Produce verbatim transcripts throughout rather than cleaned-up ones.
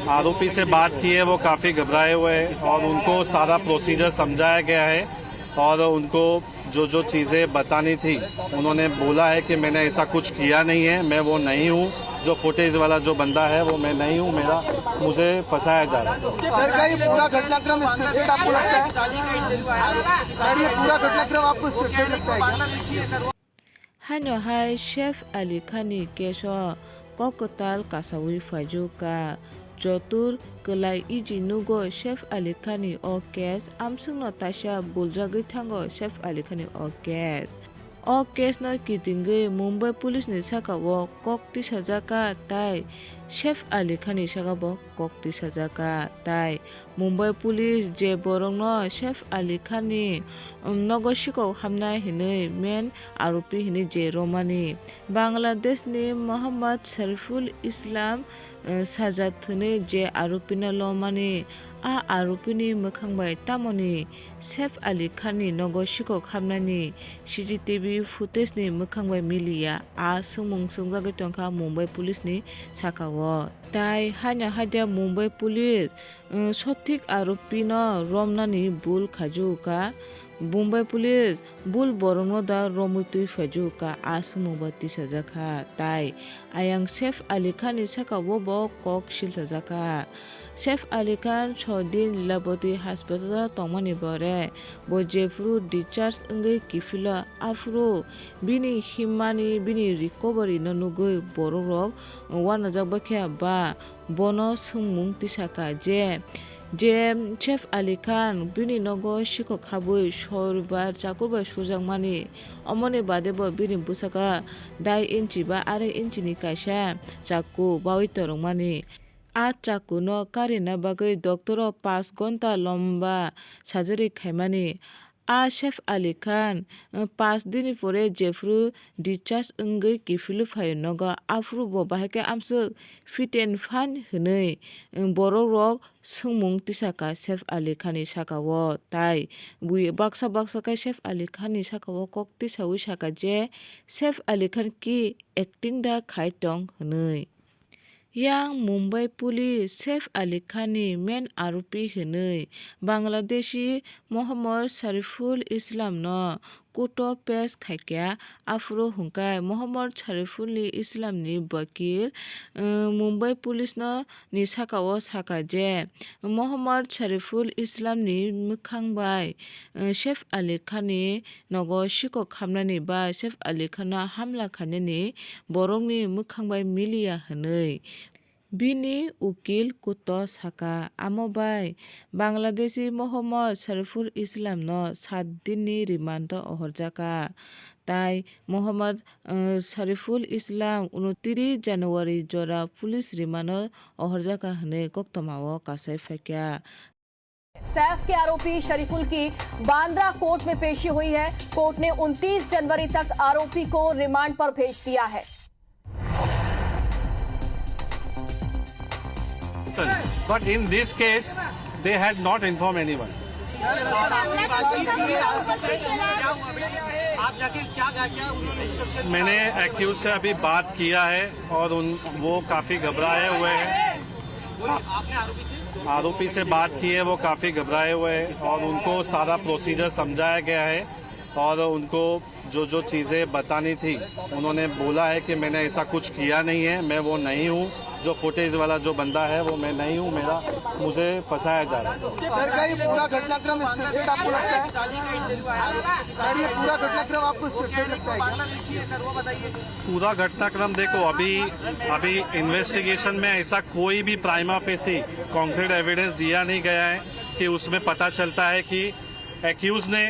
आरोपी से बात की है, वो काफ़ी घबराए हुए हैं और उनको सारा प्रोसीजर समझाया गया है और उनको जो जो चीज़ें बतानी थी, उन्होंने बोला है कि मैंने ऐसा कुछ किया नहीं है, मैं वो नहीं हूँ, जो फुटेज वाला जो बंदा है, वो मैं नहीं हूँ, मेरा, मुझे फंसाया जा रहा है। सर, क्या ये पूरा घटनाक्रम स्क्रिप्टेड आपको लगता है? सर, ये पूरा घटनाक्रम आपको स्क्रिप्टेड लगता है क्या? Haino hai Saif Ali Khan ni case o kok kwtal kasaui phaijak kha. Jotur kwlai iji nugo Saif Ali Khan ni o case, amswkno taisa buljagwi thango Saif Ali Khan ni o case. O case no kitingwi Mumbai Police ni saka o kok tisajak kha, tai Saif Ali Khan ni saka bo kok tisajak kha, tai Mumbai Police je borokno Saif Ali Khan ni, um, nogo sikok hamnai hinwi main aropi hinwi je romani, Bangladesh ni Mohammad Sariful Islam, uh, sajak thwnwi je aropino lomani, a aropini mwkhang bai tamoni Saif Ali Khan ni nogo sikok hamnani C C T V footage ni mwkhang bai miliya, a swngmung swngjagwi tongkha Mumbai Police ni saka o. Tai haino haida Mumbai Police, uh, sothik aropino romnani bul khaijakha. Mumbai Police bul borokno da romwi twi phaijakha, a swngmung bo tisajak kha. Tai ayang Saif Ali Khan ni saka o bo kok silchajak kha. Saif Ali Khan sodin Lilavati hospital o tongmani pore bo jephuru discharge wngwi kiphilo, aphuru bini himmani, bini recovery no nugwi borok rok uanajak bai khe ba bono swngmung tisakha je, je Saif Ali Khan bini nogo sikok habwi soribar chakur bai sujakmani, omoni bade bo bini bwsakha dai inchi ba arai inchi ni kaisa chaku baui torokmani. A chaku no karina bagwi doctor o paanch ghonta lomba surgery khaimani. A Saif Ali Khan, uh, paanch dini pore jephuru discharge wngwi kiphilwi phaio nogo, aphuru bo bahai khe amswk fit and fine hwnwi, uh, borok rok swngmung tisakha Saif Ali Khan ni saka o, tai bui baksa baksa khe Saif Ali Khan ni saka o kok tisaui saka je Saif Ali Khan ki acting da khai tong hwnwi. Yang Mumbai Police Saif Ali Khan ni main aropi hwnwi Bangladeshi Mohammad Sariful Islam no court o pes khaikha, aphuru hwnkhe Mohammad Sariful ni Islam ni wakil, uh, Mumbai Police no ni saka o sakha je Mohammad Sariful Islam ni mwkhang bai, uh, Saif Ali Khan ni nogo sikok khamnani ba Saif Ali Khan no hamla khainani borokni mwkhang bai miliya hwnwi bini ukil court o sakha. Amo bai Bangladeshi Mohammad Sariful Islam no sat din ni remand o ohorjakha. Tai Mohammad, uh, Sariful Islam unotris January jora police remand o ohorjakha hwnwi koktoma o kasai phaikha. Saif के आरोपी शरीफुल की बांद्रा कोर्ट में पेशी हुई है। कोर्ट ने उनतीस जनवरी तक आरोपी को रिमांड पर भेज दिया है। But in this case, they had not informed anyone. Sir, आपने बातचीत की, आप बताइए, क्या हुआ बेटा? आप जाके क्या, क्या, क्या उन्होंने इंस्ट्रक्शन? मैंने एक्यूज से अभी बात किया है और उन वो काफ़ी घबराए हुए हैं। बोलिए, आपने आरोपी से? आरोपी से बात की है, वो काफ़ी घबराए हुए हैं और उनको सारा प्रोसीजर समझाया गया है और उनको जो जो चीज़ें बतानी थी, उन्होंने बोला है कि मैंने ऐसा कुछ किया नहीं है, मैं वो नहीं हूँ, जो फुटेज वाला जो बंदा है, वो मैं नहीं हूँ, मेरा, मुझे फंसाया जा रहा है। सर, क्या ये पूरा घटनाक्रम स्क्रिप्टेड आपको लगता है? सर, ये पूरा घटनाक्रम आपको स्क्रिप्टेड लगता है क्या? पूरा घटनाक्रम देखो, अभी, अभी इन्वेस्टिगेशन में ऐसा कोई भी प्राइमा फेसी कॉन्क्रीट एविडेंस दिया नहीं गया है कि उसमें पता चलता है कि एक्यूज ने,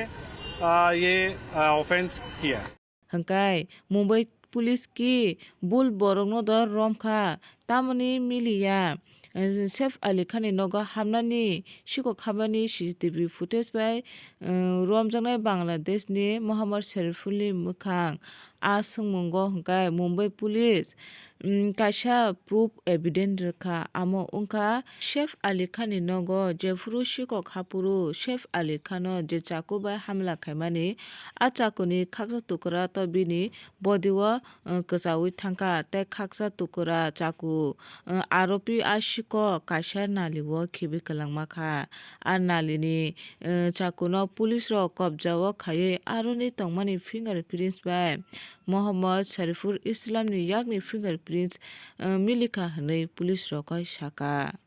आ, ये, आ, ऑफेंस किया है। Hwnkhe Mumbai Police ki bul borokno do romkha, tamoni miliya. Saif Ali Khan ni nogo hamnani sikok habani C C T V footage bai, uh, romjaknai Bangladesh ni Mohammad Sariful ni mwkhang. A swngmungo hwnkhe Mumbai Police, um, kaisa proof evidence rwkha, amo wngkha Saif Ali Khan ni nogo jephuru sikok haphuru Saif Ali Khan no je chaku bai hamla khaimani, a chakuni khaksa tukra to bini body o, uh, kwchaui thangkha tei khaksa tukra chaku, uh, aropi a kok kaisa nali o khibi kwlangma kha. A nali ni, eh, chaku no police rok kobja o khaiwi aroni tongmani fingerprints bai Mohammad Sariful Islam ni yak ni fingerprints, eh, mili kha hwnwi police rok bai saka.